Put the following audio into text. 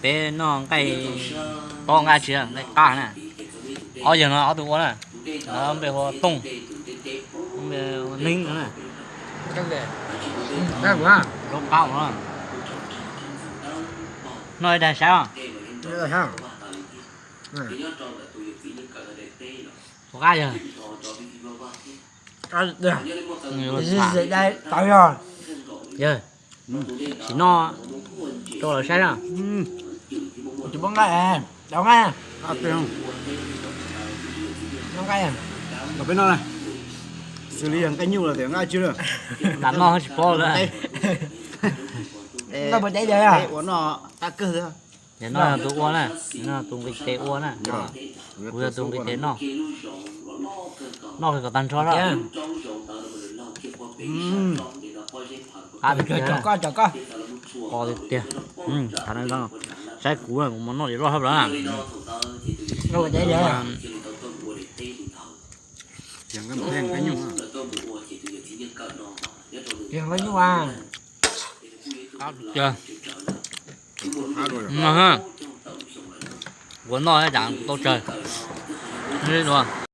Peb noj nqaij tob nqaij tsi, nqaij qab na. Ob yawg no ob tug ua na, npe hu ua Tooj, npe hu ua Neeb no na. Zaub qab no. Noj ib daig saib os. Puas qab yawg? Yawg, sim noj rau lawv saib na. Tsis muaj nqaij, nqaij, nqaij. Peb noj na, xws li yog nqaij nyuj los tias nqaij tsi lawm. Tam noj tsis paub lawm. Ua noj qab kawg. Nim no yog tus ua na, no tus nqis tes ua na. Kuv yog tus nqis tes noj. Noj kom tag nrho. Qab tiag tiag. Qos tiag tiag. Saib kuv, kuv mus noj ces loj hab lawm. Qab tiag. Ua noj cas tau tsawg. Dua.